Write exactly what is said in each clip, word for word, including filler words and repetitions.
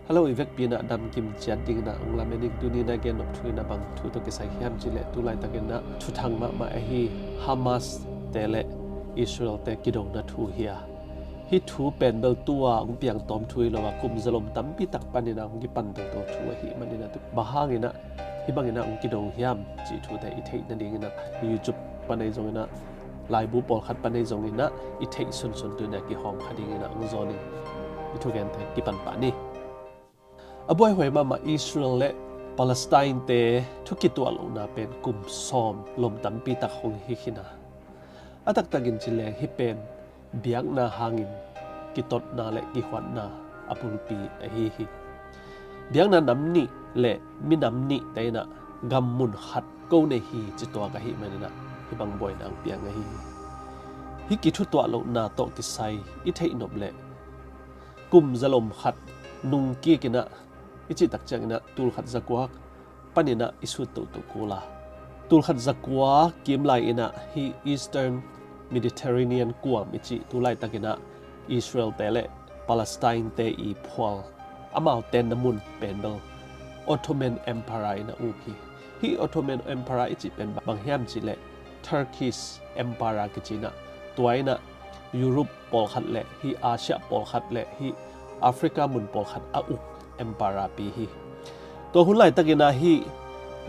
Hello, i vekpi in ah damkim ciat dingin ah hong lamen ing. Tuni in ah gen nop thu in ah bang thu tawh kisai hiam cih leh tu laitakin ah thuthang mahmah ahi Hamas te le Israel te kidona thu hi a, hih thu pen bel tua hong piang tawm thu hi lo a, kum zalom tampi tak panin ah hong kipan toto thu ahih manin ah, bang hangin ah hih bangin ah hong kido hiam cih thute i theih nadingin ah YouTube pan ahi zongin ah, laibu pawlkhat pan ahi zongin ah i theih sunsun tu in ah kihawm kha dingin ah hong zawn ing. I thugente kipan pah ni. A buaihuai mahmah Israel le Palestine te thu kituah lohna pen kum sawm lom tampi tak hong hi khin a, a taktakin ci leng hih pen biakna hangin kitotna le kihuatna a bulpi ahi hi. Biakna nam nih le minam nihte in ah gam mun khat ko nei hi ci tuak ahih manin ah hih bang buaina hong piang ahi hi. Hih kithutuah lohna tawh kisai i theih nop leh kum zalom khat nung kik in ah i cih tak ciangin ah tul khat za kua panin ah i sut toto kul a, tul khat za kua kim lai in ah hih Eastern Mediterranean kuam i cih tu laitakin ah Israel te le Palestine te i phual, amaute na mun pen bel Ottoman Emperor in ah uk hi. Hih Ottoman Emperor i cih pen bang hiam cih leh Turkish Emperor kici in ah, tua in ah Europe pawlkhat le hih Asia pawlkhat le hih Africa mun pawlkhat a uk emperor pi hi. Tua hun laitakin ah hih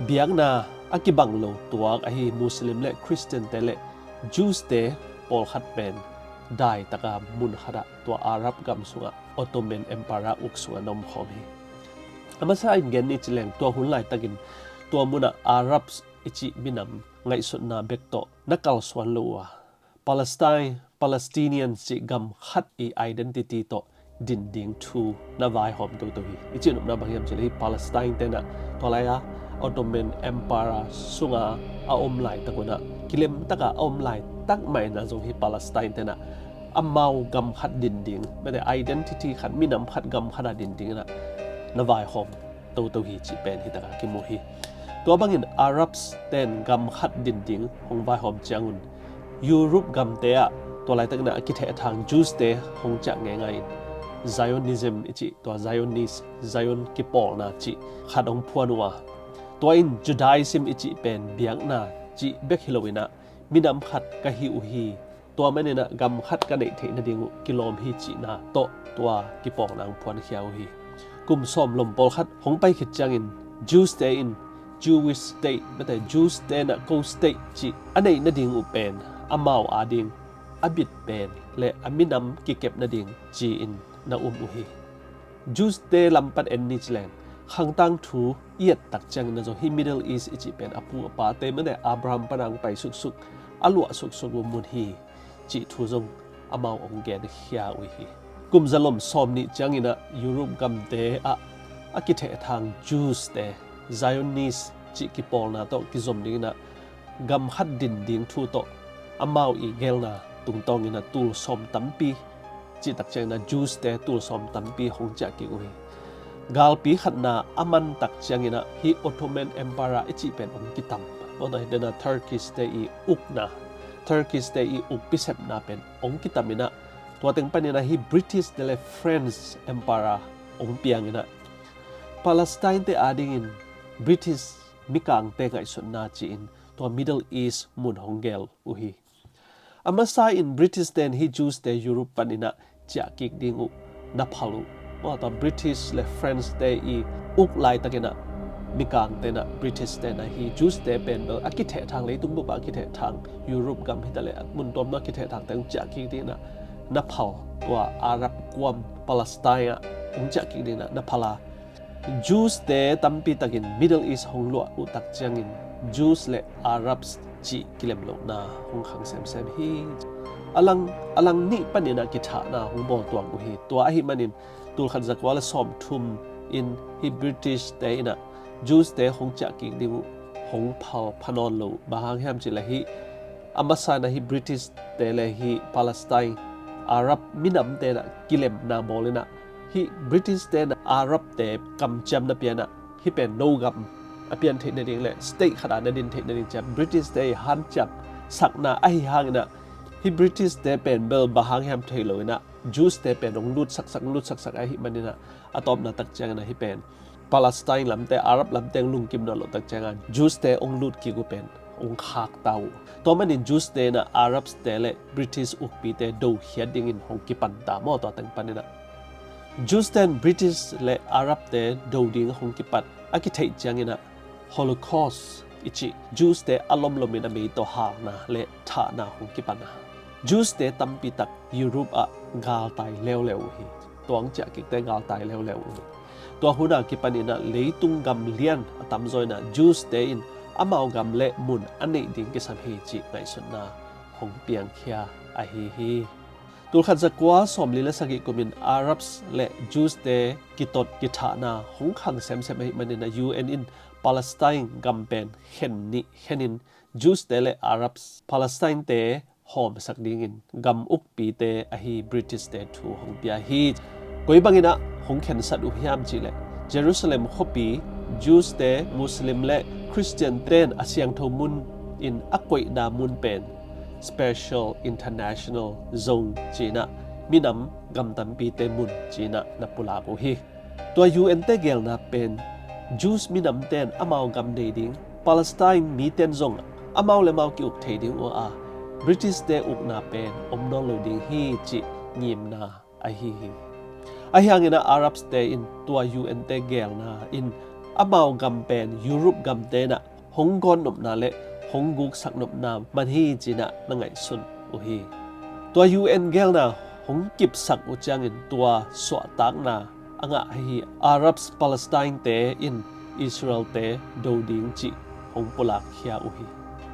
biakna a kibang lo tuak ahi Muslim le Christian te le Jews te pawlkhat pen daitaka mun khatah tua Arab gam sungah Ottoman Emperor uk sungah na omkhawm hi. A masa in gen ni ci leng tua hun laitakin tua munah Arabs i cih minam ngaihsutna bek tawh na kalsuan lo uh a, Palestine, Palestinian cih gam khat i identity tawh din ding thu na vaihawm toto hi. I cih nopna bang hiam cih leh hih Palestine te in ah tua lai-a Ottoman Emperor sunga a om laitak un ah, kilemtaka a om laitak mah in ah zong hih Palestine te in ah amau gam khat din ding, mate identity khat, minam khat gam khat a din ding in ah na vaihawm toto hi cih pen hih takah kimu hi. Tua bangin Arabs ten gam khat din ding hong vaihawm ciangun Europe gamte ah tua laitakin ah a kithehthang Jews te hong ciah ngeingai in Zionism i cih tua Zionist, Zion kipawlna cih khat hong phuan uh a, tua in Judaism i cih pen biakna cih bek hi lo in ah minam khat ka hi uh hi, tua manin ah gam khat ka neih theih nading uh kilawm hi cihna tawh tua kipawlna hong phuankhia uh hi. Kum sawm lom pawlkhat hong pai khit ciangin Jews te in Jewish state, mate Jews te in ah ko state cih a neih nading uh pen amau ading a bit pen le a minam kikep nading ci-in na um uh hi. Jews te lam pan en ni ci leng, khangtang thu i et tak ciangin ah zong hih Middle East i cih pen a pu a pate, mate Abraham pan a hong pai suksuk, a luah suksuk uh mun hi cih thu zong amau hong genkhia uh hi. Kum zalom sawm nih ciangin ah Europe gamte ah a kithehthang Jews te Zionist cih kipawlna tawh kizom dingin ah gam khat din ding thu tawh amau i gelna tungtawngin ah tul sawm tampi, cih tak ciangin ah Jews te tul sawm tampi hong ciah kik uh hi. Galpi khatna a man tak ciangin ah hih Ottoman Emperor i cih pen hong kitam. Mawhna hi dena Turkish te i ukna, Turkish te i ukpi sepna pen hong kitam in ah, tua teng panin ah hih British te le French Emperor hong piang in ah, Palestine te adingin British mikangte ngaihsutna ci-in tua Middle East mun hong gel uh hi. A masa in British ten hih Jews te Europe panin ah ciah kik ding uh na phal uh. Mawhta British le French te i uk laitakin ah mikangte in ah British ten ah hih Jews te pen bel a kithehthang, leitung bup a kithehthang, Europe gam hi ta le a mun tuamna kithehthang te hong ciah kik dingin ah na phal, tua Arab kuam Palestine ah hong ciah kik dingin ah na phal a, Jews te tampi takin Middle East hong luah uh tak ciangin Jews le Arabs cih kilemlohna hong khang semsem hi. A lang, a lang nih panin ah kithahna hong bawl tuak uh hi. Tua ahih manin tul khat za kua le sawm thum in hih British te in ah Jews te hong ciah kik ding uh hong phal pha nawn lo uh. Bang hang hiam cih leh hih a masa in ah hih British te le hih Palestine Arab minam te in ah kilemna bawl in ah, hih British te in ah Arab te kamciamna pia in ah, hih pen no gam a pian theih nading le state khat a na din theih nading ci-a British te i hanciam sakna ahi hangin ah, hih British te pen bel bang hang hiam thei lo in ah Jews te pen hong lut saksak, lut saksak ahih manin ah, a tawpna tak ciangin ah hih pen Palestine lamte, Arab lamte hong lungkim nawn loh tak ciangin Jews te hong lut kik uh pen hong khakta uh. Tua manin Jews te in ah Arabs te le British ukpite do khiat dingin hong kipan ta maw, tua teng panin ah. Jews ten British le Arab te do ding hong kipat a kitheih ciangin ah Holocaust i cih Jews te a lomlomin a mei tawh halna le thahna hong kipan a, Jews te tampi tak Europe ah galtai leuleu uh hi. Tuang ciah kikte galtai leuleu uh hi. Tua hun a kipanin ah leitung gam lian a tamzaw in ah Jews te in amau gam le mun a neih ding kisam hi cih ngaihsutna hong piangkhia ahi hi. Tulkhat zakua sawmli le sagih kumin Arabs le Jews te kitot kithahna hong khang semsem ahih manin ah U N in Palestine gam pen khen nih khenin Jews te le Arabs Palestine te hawmsak dingin gam ukpite ahi British te thu hong pia hi. Koi bangin ah hong khensat uh hiam cihleh, Jerusalem khuapi Jews te, Muslim le Christian ten a siangtho mun in a koihna mun pen Special International Zone ci-in ah minam gam tampite mun ci-in ah na pulak uh hi. Tua U N te gelna pen Jews minamten amau gam nei ding, Palestine miten zong amau le mau ki-uk thei ding uh a, British te ukna pen om nawn lo ding hi cih ngimna ahi hi. Ahi hangin ah Arabs te in tua U N te gelna in amau gam pen Europe gamte in ah hong gawnnopna le hong guksaknopna man hi ci-in ah na ngaihsun uh hi. Tua U N gelna hong kipsak uh ciangin tua suahtakna a ngah ahi Arabs Palestine te in Israel te do ding cih hong pulakkhia uh hi.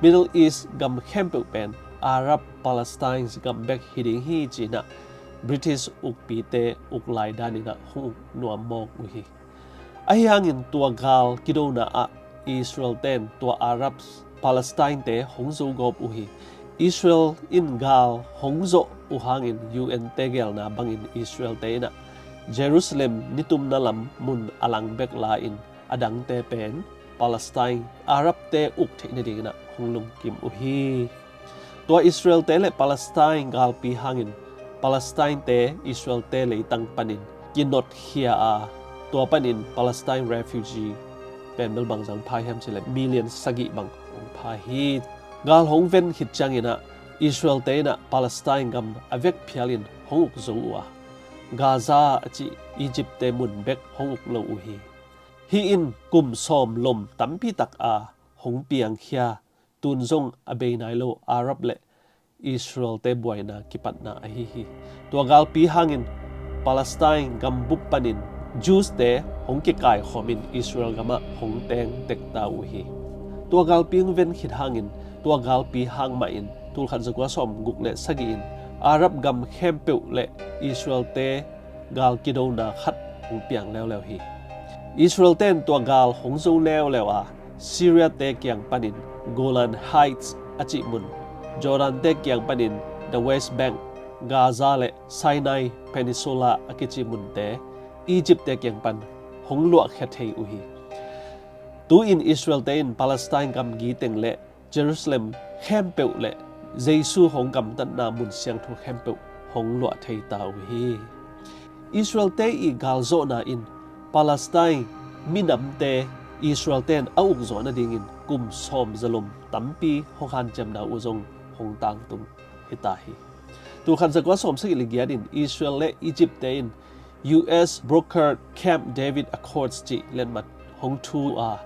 Middle East gam khempeuh pen Arab Palestine gam bek hi ding hi ci-in ah British ukpite uk lai danin ah hong uk nuam mawk uh hi. Ahi hangin tua gal kidona ah Israel ten tua Arab Palestine te hong zo gawp uh hi. Israel in gal hong zawh uh hangin U N te gelna bangin Israel te in ah Jerusalem nitumna lam mun a lang bek la-in a dangte pen Palestine Arab te uk theih nadingin ah hong lungkim uh hi. Tua Israel te le Palestine galpi hangin Palestine te Israel te leitang panin kinotkhia a, tua panin Palestine refugee pen bel bangzah hong pha hiam cihleh million sagih bang hong pha hi. Gal hong ven khit ciangin ah Israel te in ah Palestine gam a vek phialin hong uk zo uh a, Gaza a cih Egypt te mun bek hong uk lo uh hi. Hih in kum sawm lom tampi tak a hong piangkhia, tun zong a bei nai lo Arab le Israel te buaina kipatna ahi hi. Tua galpi hangin Palestine gambup panin Jews te hong kikaikhawmin Israel gamah hong teng tekta uh hi. Tua galpi hong ven khit hangin tua galpi hang mahin tulkhat zakua sawmguk le sagih in Arab gam khempeuh le Israel te gal kidona khat hong piang leuleu hi. Israel ten tua gal hong zo leuleu a, Syria te kiang panin Golan Heights a cih mun, Jordan te kiang panin the West Bank, Gaza le Sinai Peninsula a kici munte Egypt te kiang pan hong luahkhia thei uh hi. Tu-in Israel te in Palestine gamgi teng le Jerusalem khempeuh le Jesu hong gamtatna mun siangtho khempeuh hong luah thei ta uh hi. Israel te i galzawhna in Palestine minamte Israel ten a ukzawh nadingin kum sawm zalom tampi hong hanciamna uh zong hong tangtung hi ta hi. Tulkhat zakua sawmsagih le giat in Israel le Egypt te in U S brokered Camp David Accords cih letmat hong thu a,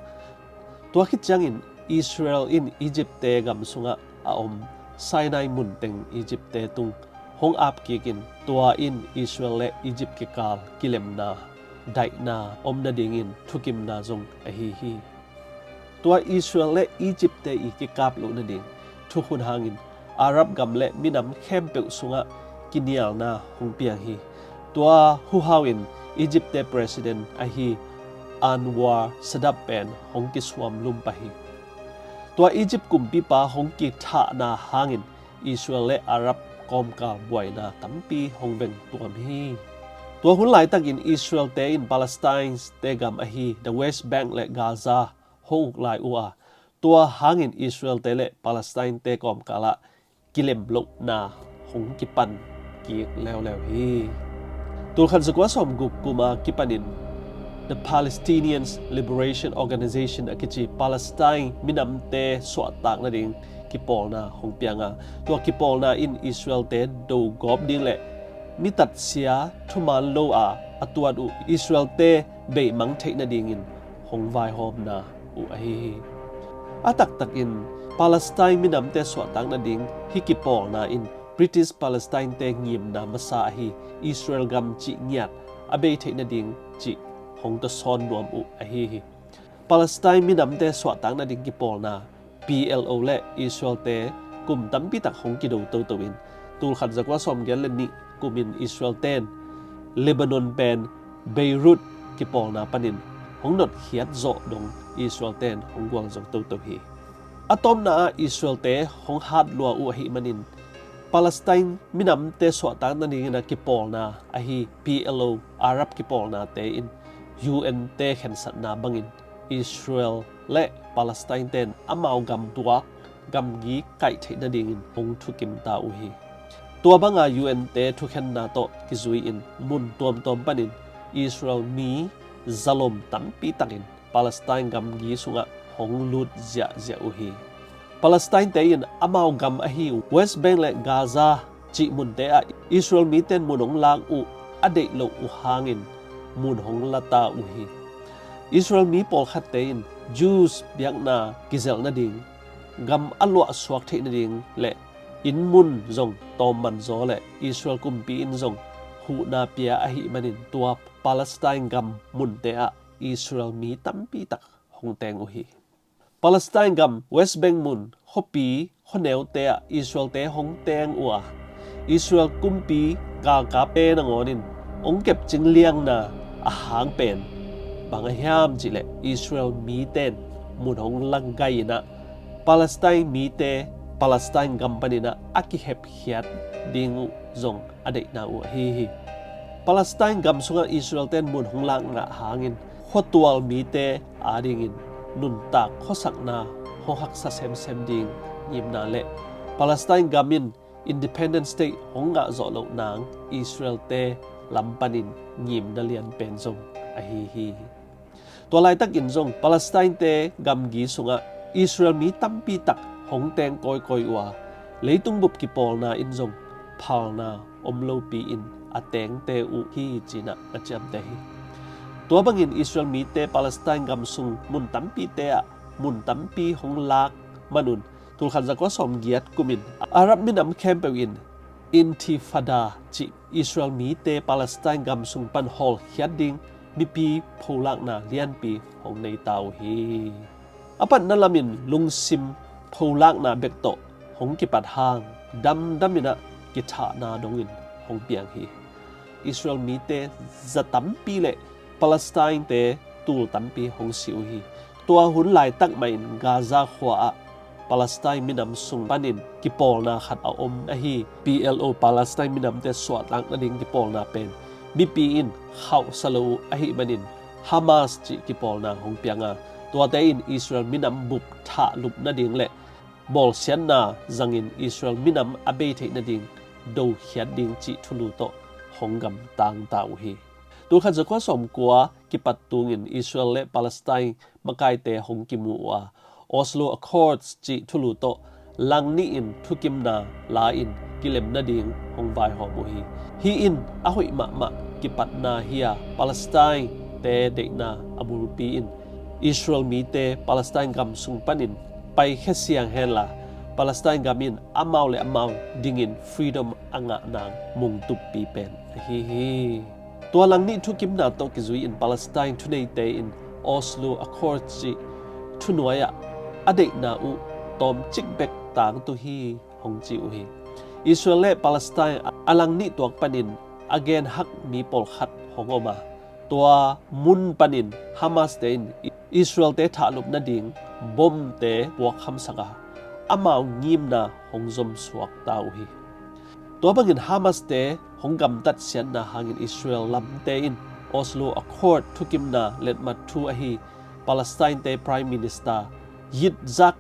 tua khit ciangin Israel in Egypt te gam sungah a om Sinai mun teng Egypt te tung hong apkikin, tua in Israel le Egypt kikal kilemna, daihna om nadingin thukimna zong ahi hi. Tua Israel le Egypt te i kikap loh nading thukhun hangin Arab gam le minam khempeuh sungah kinialna hong piang hi. Tua huhau in Egypt te president ahi Anwar Sadat pen hong kisuam lum pah hi. Tua Egypt kumpipa hong kithahna hangin Israel le Arab kawmkal buaina tampi hong veng tuam hi. Tua hun laitakin Israel te in Palestine te gam ahi the West Bank le Gaza hong uk lai uh a, tua hangin Israel te le Palestine te kawmkalah kilemlohna hong kipan kik leuleu hi. Tulkhat zakua sawmguk kuma kipanin The Palestinians Liberation Organization a kici Palestine minamte suahtak nading kipawlna hong pianga, tua kipawlna in Israelte dogawp ding le mitatsia thuman lo a a tuat uh Israelte beimang theih nadingin hong vaihawmna uh ahi hi. A taktakin Palestine minamte suahtak nading hih kipawlna in British Palestine-te ngimna masa ahi Israel gam cih ngiat a bei theih nading cih hong tawsawn nuam uh ahi hi. Palestine minamte suahtak nading kipawlna P L O le Israelte kum tampitak hong kido toto in, tulkhat zakua sawmgiat le nih kumin Israel ten Lebanon pen Beirut kipawlna panin hong notkhiat zawh dong Israel ten hong gualzo toto hi. A tawpna ah Israelte hong hat lua uh ahih manin Palestine minamte suahtak nadingin a kipawlna ahi P L O Arab kipawlnate in U N te khensatna bangin Israel le Palestine ten amau gam tuak gamgi kaih theih nadingin hong thukim ta uh hi. Tua banga U N te thukhenna tawh kizui-in mun tuamtuam panin Israel mi zalom tampi takin Palestine gamgi sungah hong lut ziahziah uh hi. Palestine-te in amau gam ahi West Bank le Gaza cih munte ah Israel mite in mun hong lak uh a deih loh uh hangin mun hong lata uh hi. Israel mi pawlkhatte in Jews biakna kizelh nading gam a luahsuak theih nading le inn mun zong tawmman zaw le Israel kumpi in zong huhna pia ahih manin tua Palestine gam munte ah Israel mi tampitak hong teng uh hi. Palestine gam West Bank mun khuapi khuaneute ah Israelte hong teng uh a, Israel kumpi galkapte nangawn in hong kepcing liangna a hang pen bang a hiam cihleh Israel mite in mun hong langgai inah Palestine mite Palestine gam paninah a kihepkhiat ding uh zong a deihna uh ahi hi. Palestine gam sungah Israelte in mun hong lakna hangin khuatual mite adingin nuntak khuasakna hong haksa semsem ding ngimna le Palestine gam in Independent State hong ngah zawh loh nang Israelte lam panin ngimna lian pen zong ahi hi. Tua laitakin zong Palestine-te gamgi sungah Israel mi tampitak hong teng kawikawi uh a, leitung bup kipawlna in zong phalna om lopi in a tengte uh hi cinah a ciamteh hi. Tua bangin Israel mite Palestine gam sung mun tampite ah mun tampi hong lak manun tulkhat zakua sawmgiat kumin Arab minam khempeuh in Intifada cih Israel mite Palestine gam sung pan hawlkhiat ding mipi pholakna lianpi hong nei ta uh hi. A patna lamin lungsim pholakna bek tawh hong kipat hang damdaminah kithahna dongin hong piang hi. Israel mite za tampi le Palestine-te tul tampi hong si uh hi. Tua hun laitak mahin Gaza khua ah Palestine minam sung panin kipawlna khat a om ahi P L O Palestine minamte suahtak nading kipawlna pen mipi in khauhsa lo uh ahih manin Hamas cih kipawlna hong pianga, tuate in Israel minam bup thahlup nading le bawlsiatna zangin Israel minam a bei theih nading dokhiat ding cih thulu tawh hong gamtang ta uh hi. Tulkhat zakua sawmkua kipat tungin Israel le Palestine makaite hong kimu uh a, Oslo Accords cih thulu tawh langnih in thukimna la-in kilem nading hong vaihawm uh hi. Hih in a hoih mahmah kipatna hi a, Palestine-te deihna a bulpi in Israel mite Palestine gam sung panin paikhia siang henla, Palestine gam in amau le amau dingin freedom a ngah nang mungtuppi pen ahi hi. Tua langnih thukimna tawh kizui-in Palestine thuneite in Oslo Accord cih thunuai ah a deihna uh tawmcik bek tangtu hi hong ci uh hi. Israel le Palestine a langnih tuak panin a genhak mi pawlkhat hong om a, tua mun panin Hamas-te in Israel-te thahlup nading bomte puakkhamsak a, amau ngimna hong zomsuak ta uh hi. Tua bangin Hamas-te hong gamtatsiatna hangin Israel lamte in Oslo Accord thukimna letmat thu ahi Palestine-te Prime Minister Yitzhak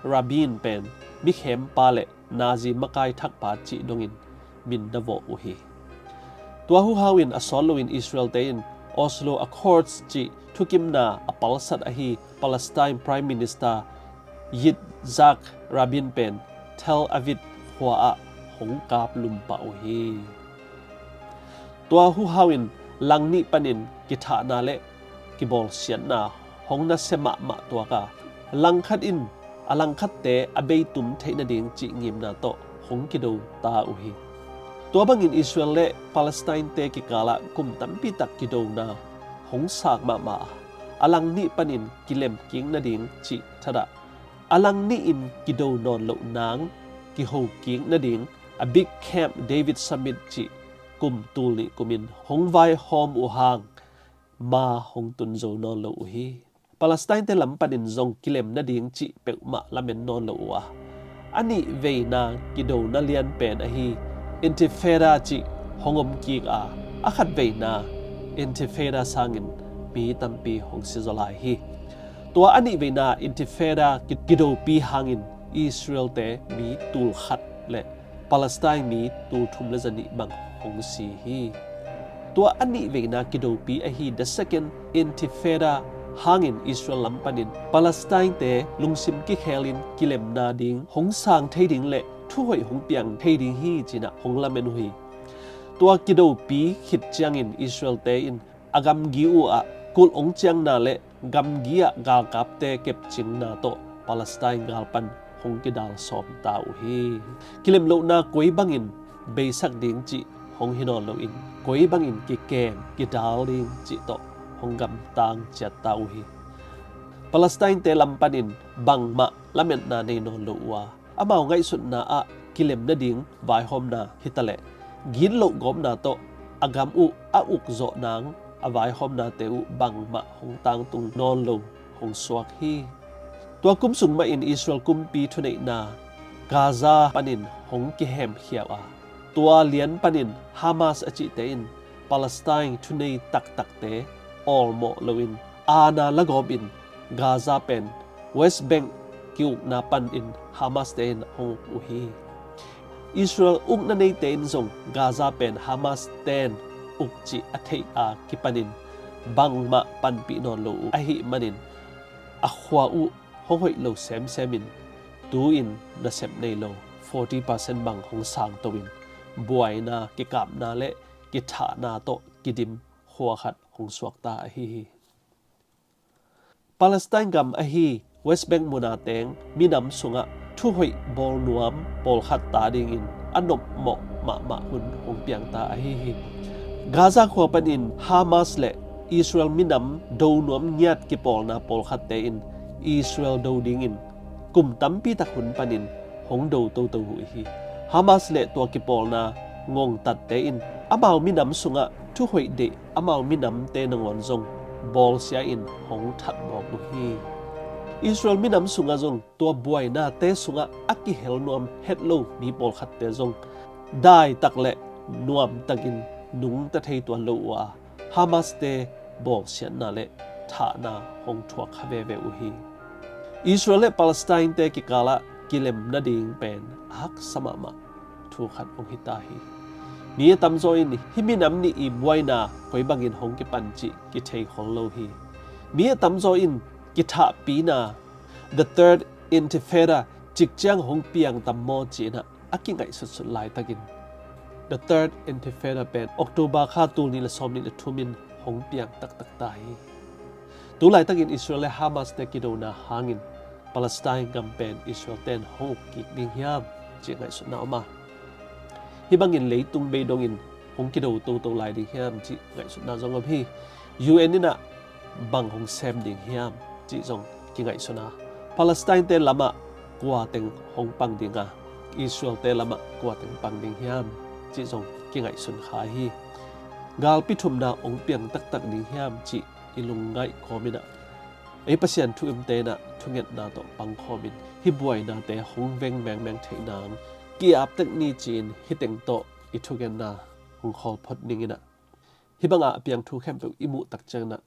Rabin pen mikhempa le Nazi makai thakpa cih dongin min na vawh uh hi. Tua huhau in a sawt loin Israel-te in Oslo Accords cih thukimna a palsat ahi Palestine Prime Minister Yitzhak Rabin pen Tel Aviv khua-ah hong kap lumpah uh hi. Tua huhau in lang nih panin kithahna le kibawlsiatna hong nasia mahmah tuak a, langkhat in a langkhatte a beitum theih nading cih ngimna tawh hong kido ta uh hi. Tua bangin Israel le Palestine-te kikalah kum tampitak kidona hong sak mahmah a, a lang nih panin kilem kik nading cih thadah, a lang nih in kido nawn loh nang kiho kik nading a Big Camp David Summit cih kum tul nih kumin hong vaihawm uh hang ma hong tun zo nawn lo uh hi. Palestine-te lam panin zong kilem nading cih peuhmah lamen nawn lo uh a, a nih veina kidona lian pen ahi Intifada cih hong om kik a, a khat veina Intifada sangin mi tampi hong si zaw lai hi. Tua a nih veina Intifada ki-, kidopi hangin Israel-te mi tul khat le Palestine mi tul thum le zanih bang hong si hi. Tua a nih veina kidopi ahi The Second Intifada hangin Israel lam panin Palestine-te lungsim kikhelin kilemna ding hong sang thei ding le thuhoih hong piang thei ding hi cinah hong lamen uh hi. Tua kidopi khit ciangin Israel-te in a gamgi uh ah kulh hong ciangna le gamgi ah galkapte kepcingna tawh Palestine gal pan hong kidal sawm ta uh hi. Kilem lohna koi bangin beisak ding cih hong hi nawn loin koi bangin kikem kidal ding cih tawh hong gamtang ciat ta uh hi. Palestine-te lam panin bangmah lametna nei nawn lo uh a, amau ngaihsutna ah kilem nading vaihawmna hitaleh gitloh gawpna tawh a gam uh a ukzawh nang a vaihawmnate uh bangmah hong tangtung nawn lo hong suak hi. Tua kum sung mahin Israel kumpi thuneihna Gaza panin hong kihemkhiau a, tua lian panin Hamas a cihte in Palestine thunei taktakte awlmawh loin aana lagawpin Gaza pen West Bank ki-ukna panin Hamas-te in hong uk uh hi. Israel ukna neite in zong Gaza pen Hamas-ten uk cih a theih a kipanin bangmah panpih nawn lo uh ahih manin a khua uh hong hoih lo semsemin tu-in nasep nei lo forty percent bang hong sangtoin buaina kikapna le kithahna tawh kidim khua khat hong suakta ahi hi. Palestine gam ahi West Bank muna teng minam sungah thuhoih bawlnuam pawlkhat ta dingin a nopmawh mahmah hun hong piangta ahi hi. Gaza khua panin Hamas le Israel minam do nuam ngiat kipawlna pawlkhatte in Israel do dingin kum tampitak hun panin hong do toto uh hi. Hamas le tua kipawlna ngongtatte in amau minam sungah thuhoih deih amau minamte nangawn zong bawlsia in hong thatmawk uh hi. Israel minam sungah zong tua buainate sungah a kihel nuam het lo mi pawlkhatte zong daitak le nuamtakin nungta thei tuan lo uh a, Hamas-te bawlsiatna le thahna hong thuak kha veve uh hi. Israel le Palestine-te kikalah kilem nading pen a haksa mahmah thu khat hong hita hi. Mi a tamzaw in hih minam nih i buaina koi bangin hong kipan cih kithei khol lo hi. Mi a tamzaw in kithahpina The Third Intifada cikciang hong piang tam maw ci-inah a kingaihsutsut laitakin The Third Intifada pen October kha tul nih le sawm nih le thum in hong piang taktak ta hi. Tu laitakin Israel le Hamas-te kidona hangin Palestine gam pen Israel-ten hong uk kik ding hiam cih ngaihsutna om a, hih bangin leitung bei dongin hong kido toto lai ding hiam cih ngaihsutna zong om hi. U N in ah bang hong sem ding hiam cih zong kingaihsun a, Palestine-te lamah kua teng hong pang ding a, Israel-te lamah kua teng pang ding hiam cih zong kingaihsun kha hi. Galpi thumna hong piang taktak ding hiam cih i lungngaih kawm inah ei Pasian thu umte inah thungetna tawh pangkhawmin hih buainate hong veng mengmeng theih nang ki-aptek ni ci-in hih teng tawh i thugenna hong khawl phot ning inah hih bangah a piang thu khempeuh i muh tak cianginah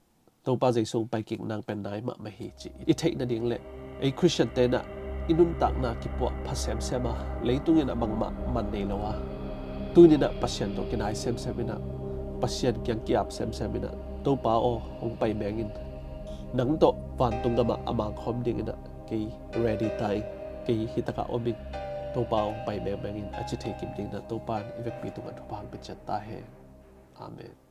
Topa Jesu hong paikik nang pen nai mahmah hi cih i theih nading le ei Khristian-te inah i nuntakna kipuah pha semsem a, leitung inah bangmah man nei lo a, Tuni-in ah Pasian tawh kinai semsem in ah, Pasian kiang ki-ap semsem in ah, Topa aw, hong pai meng in. Nang tawh vantung gamah a mangkhawm dingin ah kei ready ta ing, kei hi takah om ing, Topa aw, hong pai mengmeng in, a ci thei kim dingin ah Topa in i vekpi tungah thupha hong pia ciat ta hen. Amen.